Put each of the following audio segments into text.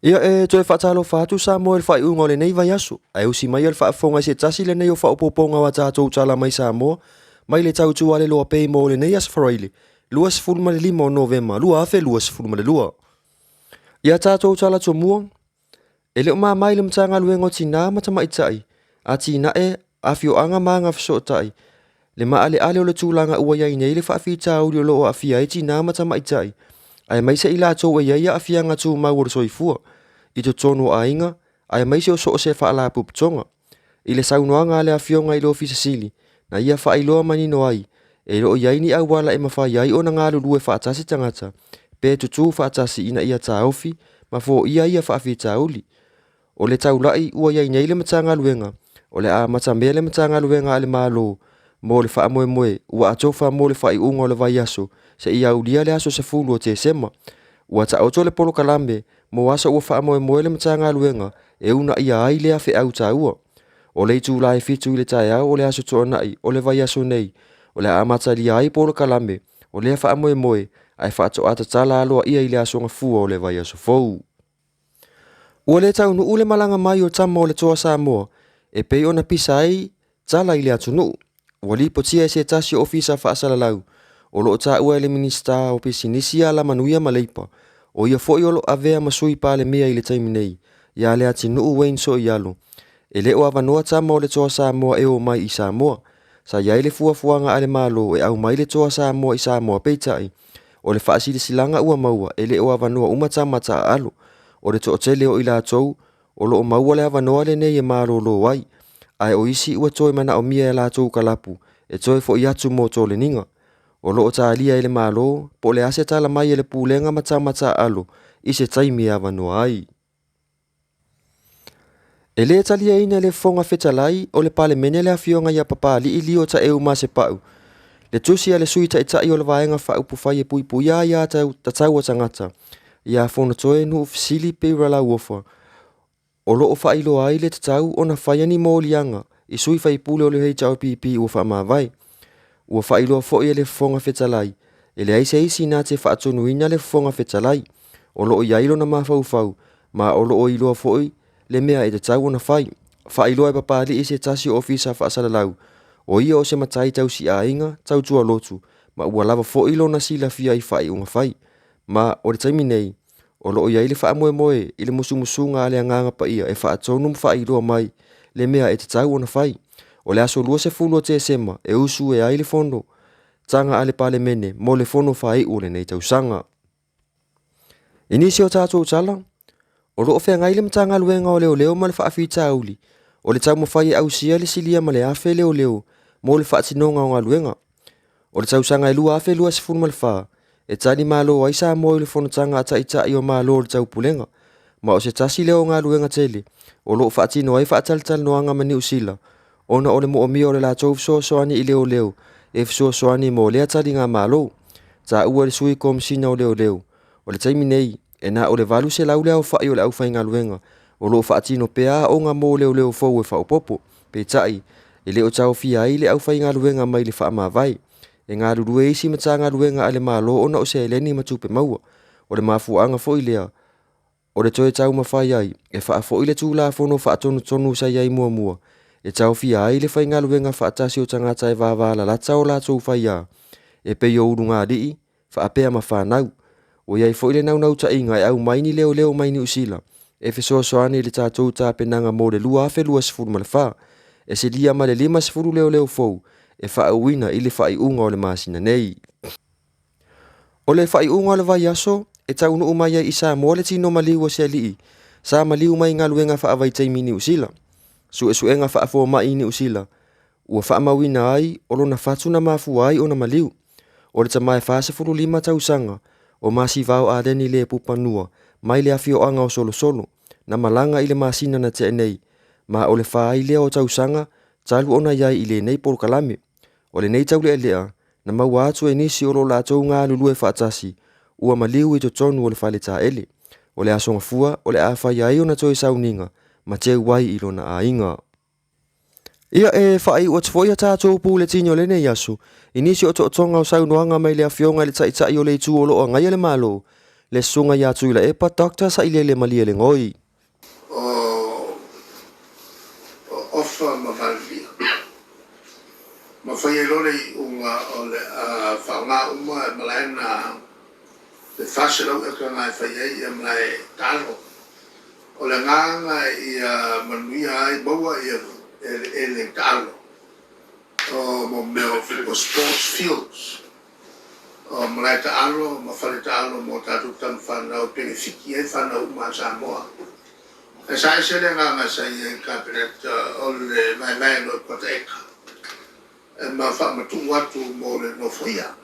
Ia e toe faatalofa atu Samoa i le faaiuga o lenei vaiaso, ae usi mai le faafofoga i se tasi lenei o faaopoopoga o a tatou tala mai Samoa mai le tautua a le Loa Pay mo lenei aso Faraile 25 o Novema 2022. Ia tatou tala tomua, e le o mama i le Matagaluega o Tinā ma Tamaitai, Atinae, Afioaga ma Agafesootai, le maaleale o le tulaga ua i ai nei le faafitauli o lo o aafia ai tinā ma tamaitai, aemaise i latou e i ai aafiaga tumau o le soifua, i totonu o aiga, aemaise o so o se faalapotopotoga. I le saunoaga a le Afioga i le Ofisa Sili, na ia faailoa manino ai, e le o i ai ni auala e mafai ai ona galulue faatasi tagata, pe tutū faatasi ina ia taofi ma foia ia faafitauli. O le taulai ua i ai nei le Matagaluega, o le a amatamea le Matagaluega a le Malo mo le faamoemoe ua atofa mo le faaiuga o le vaiaso seia aulia le aso 10 o Tesema. Ua taoto le polokalame mo aso ua faamoemoe le Matagaluega e uunaia ai lea feau taua. O le itula e 7 i le taeao o le aso Toonai o le vaiaso nei, o le a amatalia ai polokalame o lea faamoemoe ae faatoa tatala aloaia i le aso Gafua o le vaiaso fou. Ua le taunuu le malaga mai o tama o le Toa Samoa e pei ona pisa ai tala i le atunuu. Ua lipotia e se tasi o ofisa faasalalau o lo o taua e le Minisita o Pisinisi, Alamanuia ma Leipa, o ia foi o lo o avea ma sui Palemia i le taimi nei, ia Leatinuu Wayne Soialo, e le o avanoa tama o le Toa Samoa e o mai i Samoa. Sa i ai le fuafuaga a le Malo e aumai le Toa Samoa i Samoa peitai, o le faasilasilaga ua maua e le o avanoa uma tama taaalo. O le toatele o i latou o lo o maua le avanoa lenei e malolo ai, ae o isi ua toe manaomia e latou kalapu e toe foi atu mo toleniga. O lo o talia e le Malo po o le a se tala mai e le Pulega ma tama taaalo i se taimi e avanoa ai. E lē taliaina e le Fofoga Fetalai o le Palemene le Afioga ia Papali'i Lio Taeu Masepau, le tusi a le Sui Taitai o le Vaega Faaupufai e Puipuia Aia Tatau a Tagata, ia Fonotoe Nuufesili Peira Lauofa, o lo o faailoa ai le tatau ona faia ni moliaga i sui faipule o le HRPP ua faamavae. Ua faailoa foi e le Fofoga Fetalai, e leai se isi na te faatonuina le Fofoga Fetalai, o lo o i ai lona mafaufau, ma o lo o iloa foi le mea e tatau ona fai. Faailoa e Papali'i se tasi o ofisa faasalalau, o ia o se matai tausiaiga, tautua lotu, ma ua lava foi lona silafia i faaiuga fai. Ma o le taimi nei, o lo o i ai le faamoemoe i le musumusuga a le Agaga Paia e faatonu ma faailoa mai le mea e tatau ona fai. O le aso 20 o Tesema e usu e ai le fono taga a le Palemene mo le fono faaiu o lenei tausaga. I nisi o tatou tala, o lo o feagai le Matagaluega o Leoleo ma le faafitauli o le taumafai e ausia le silia ma le 1,000 leoleo mo le faatinoga o galuega. O le tausaga e 2024, e tali malo ai Samoa i le fonotaga a Taitai o Malo o le Taupulega, ma o se tasi lea o galuega tele o lo o faatino ai faatalatalanoaga ma Niu Sila, ona o le moomia o le latou fesoasoani i leoleo e fesoasoani mo lea taligamalo. Taua e le Sui Komesina o Leoleo, o le taimi nei, e na o le 800 le aofai o le aufaigaluega o lo o faatino pea aoga mo leoleo fou e faaopoopo, peitai, e le o taofia ai le aufaigaluega mai le faamavae. E galulue isi Matagaluega a le Malo ona o seleni ma tupe maua. O le mafuaaga foi lea o le toe taumafai ai e faafoi le Tulafono Faatonutonu sa i ai muamua, e taofia ai le faigaluega faatasi o tagata e vavalalata o latou faiā, e pei o ulugalii, faapea ma fanau. Ua i ai foi le naunautaiga e aumai ni leoleo mai Niu Sila e fesoasoani i le tatou tapenaga mo le 2024, e silia ma le 50 leoleo fou e faauuina i le faaiuga o le masina nei. O le faaiuga o le vaiaso, e taunuu mai ai i Samoa le tino maliu o se alii sa maliu mai galuega faavaitaimi i Niu Sila. Suesuega faafomai i Niu Sila ua faamauina ai o lona fatu na mafua ai ona maliu. O le tama e 45 tausaga o Masivao Aleni le Pupanua mai le afioaga o Solosolo, na malaga i le masina na tea nei, ma o le fa ai lea o tausaga talu ona i ai i lenei polokalame. O lenei taulealea na maua atu e nisi o lo latou galulue faatasi ua maliu i totonu o le faletaele. O le aso Gafua o le a fai ai ona toe sauniga ma teu ai i lona aiga. Ia e faaiu atu foi a tatou puletini o lenei aso i nisi o tootoga o saunoaga mai le Afioga i le Taitai o le Itu o lo o agaia le Malo, le Susuga ia Tuilaepa Doctor Sailele Malielegaoi. O Ofa ma Valeria, ma fai ai loa le iuga o le a faaaoga uma e malae na le 400 eka na e fai ai ia malae taalo. O le agaga ia manuia ai maua ia eleele taalo o mo mea o sports fields, o malae taalo ma fale taalo mo tatou tama fanau e penefiti ai fanau uma a Samoa. Ae sa ese le agaga sa i ai i le Kapeneta o le vaevae loa i kuata eka e ma faamatuu atu mo le nofoia.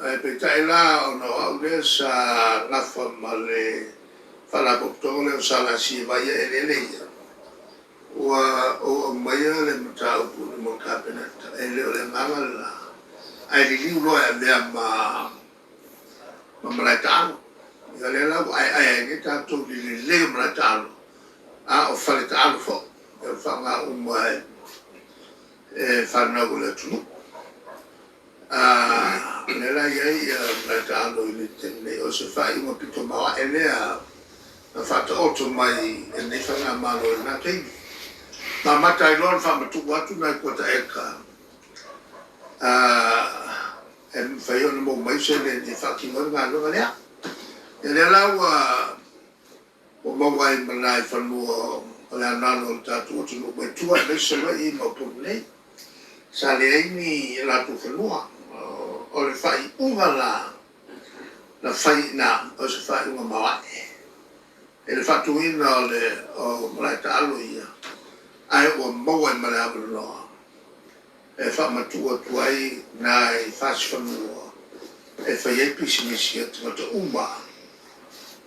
Ae peitai la ona o au lea sa gafa ma le Faalapotopotoga lea o SLC e vaaia eleele ia, ua ou aumaia le mataupu i luma o le Kapeneta, e le o le agaga lena, ae liliu loa e avea ma malae taalo. Ia lea la ua aeae ai nei tatou i le lelei o malae taalo, a o fale taalo foi e faaaoga uma e fanau a le atunuu. Lea la e i ai malae taalo i le taimi nei, o se faaiuga pito maoae lea na faataoto mai e lenei faigamalo i lena taimi. Na amata ai loa ona faamatuu atu nai kuata eka e mafai ona maua mai seleni e faatino ai le galuega lea. Ia lea la ua maua ai ma nai fanua o le anoano o le tatou atunuu mai tua aemaise Savaii ma Upolu nei, sa leai ni latou fanua. O le faaiuga la na fai i ina, o se faaiuga maoae i le faatuina o malae taalo ia, ae ua maua ai ma le avanoa e faamatuu atu ai nai fasi fanua e fai ai pisinisi a tagata uma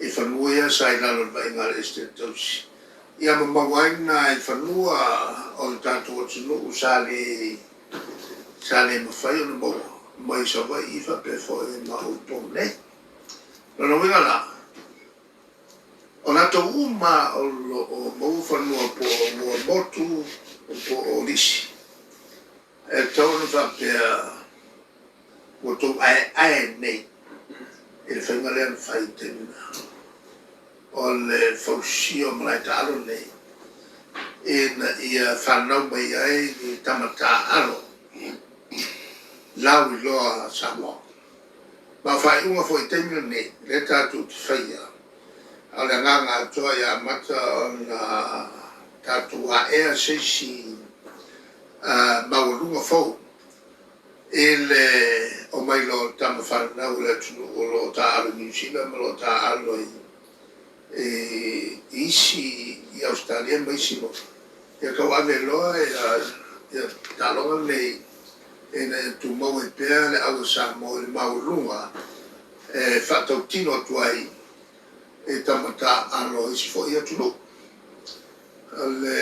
i fanua ia sa i lalo o le vaaiga a le Esetete Tausi, ia ma maua ai nai fanua o le tatou atunuu sa le mafai ona maua mai Savaii faapea foi ma Upolu nei. Lona uiga la, o latou uma o lo o maua fanua po o fanua motu po o lisi, e tatau ona faapea ua outou aeae nei i le faiga lea na fai i le taimi lena o le fausia o malae taalo nei ina ia fanau mai ai ni tama taaalo lauiloa a Samoa. Ma o faaiuga foi i le taimi lenei lea tatou te faia, o le agaga atoa ia amata ona tatou aea se isi maualuga fou i le omai loa o tama fanau o le atunuu o lo o taaalo i Niu Sila ma o lo o taaalo i isi i Ausetalia ma isi motu, ia tauave loa ia taaloga nei ina ia tumau ai pea le au a Samoa i le maualuga e faatautino atu ai i tama taaalo o isi foi atunuu. O le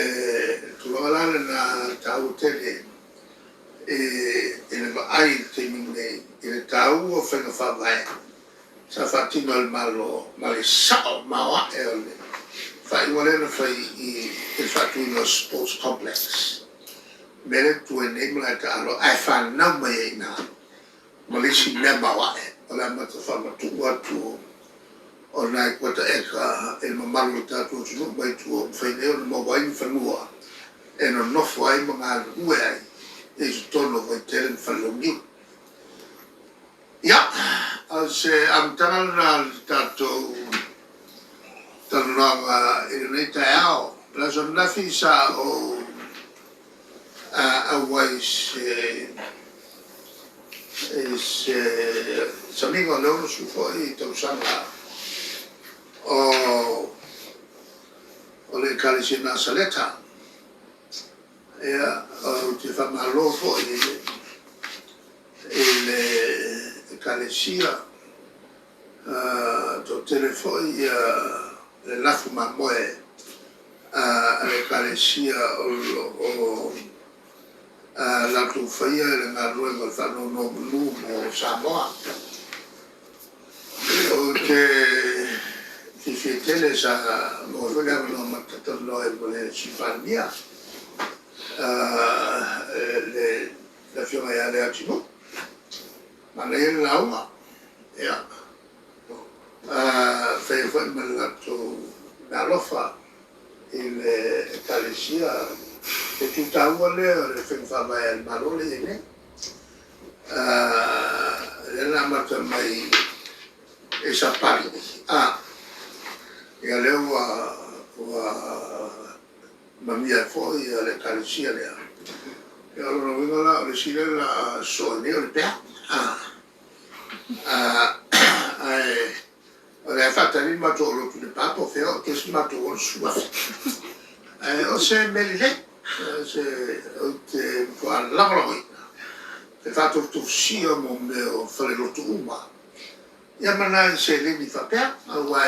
tulaga la lena taua tele i le vaai i le taimi nei i le taua o faiga faavae sa faatino e le Malo ma le sao maoae o le faaiuga lea na fai i le faatuina o Sports Complex. Mea lea e tutu ai nei malae taalo ae fanau mai ai i ina ma le isi mea maoae o le amata faamatuu atu o nai kuata eka i le mamalu o le tatou atunuu mai tua ua mafai nei ona maua ai ni fanua e nonofo ai ma galulue ai i totonu o Vaitele ma Falelauniu. Ia, o se amataga lena o le tatou talanoaga i lenei taeao. O le aso ananafi sa ou auai i se samiga o le 60 foi tausaga o le Ekalesia Nasaleta. Ia, ou te faamalo foi i le Ekalesia, toatele foi le lafu mamoe a le Ekalesia o lo o latou faia le galuega o le faanonomanu mo Samoa. Ou te fiafia tele sa maua foi le avanoa ma ta talanoa ai ma le Sui Palemia, le Afioga ia Leatinuu. Manaia le lauga. faia foi ma le latou meaalofa i le Ekalesia, le itu taua lea o le faiga faavae a le Malo lea e i ai nei. Lea na amata mai e Sapali, a, ia lea ua ua manuia ai foi le Ekalesia lea. Ia o lona uiga la o le isi lea o le a sosoo ai nei o le pea. Ae o lea e faatali le matou aulotu i Lepa po o fea o oo atu ai se matou 60,000. Ae o se mea lelei, ou te matua lagolagoina le faatofutofusia o mea o falelotu uma ia ma nai seleni faapea, aua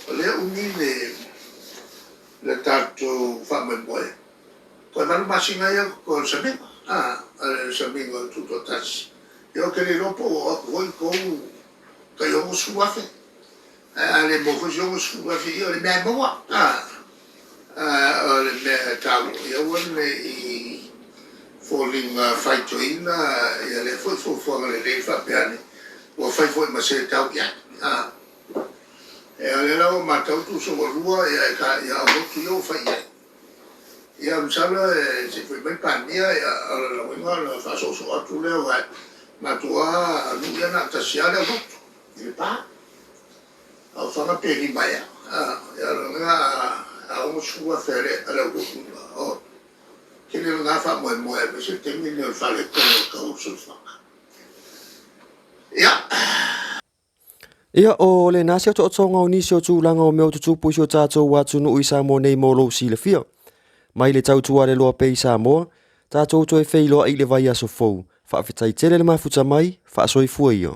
o lea e umi le tatou faamoemoe. Toe 8 masina ia o le samiga, a, o le samiga o le Tutoatasi. Ia ou te le iloa po ua oo atu foi tou tai 60,000, ae a le maua foi se 60,000, ia o le mea lava e maua, a, o le mea e taua, ia aua ne i foliga faitioina ia lea foi fuafuaga lelei faapea ane, ua fai foi ma se tau i ai, a. Ia o lea la ua matau tusa ua lua ia aulotu ia ua fai i ai. Ia masalo se i foi mai le Palemia o lona uiga ona faasoosoo atu lea aua e matou lava nuu ia na o le tasi lava le aulotu i Lepa. A o Faga pe lima ea. Ia o lona uiga a $60,000 a le aulotu oi tele lena faamoemoe aemaise le taimi lenei o le faaletonu o le tau o le soifuaga. Ia. Ia, o lena se otootoga o nisi o tulaga o mea o tutupu i si o tatou atunuu i Samoa nei mo lou silafia. Mai le tautua le loa pea i Samoa, tatou toe feiloai i le vaiaso fou. Faafetai tele le mafuta mai, faasoifua ia.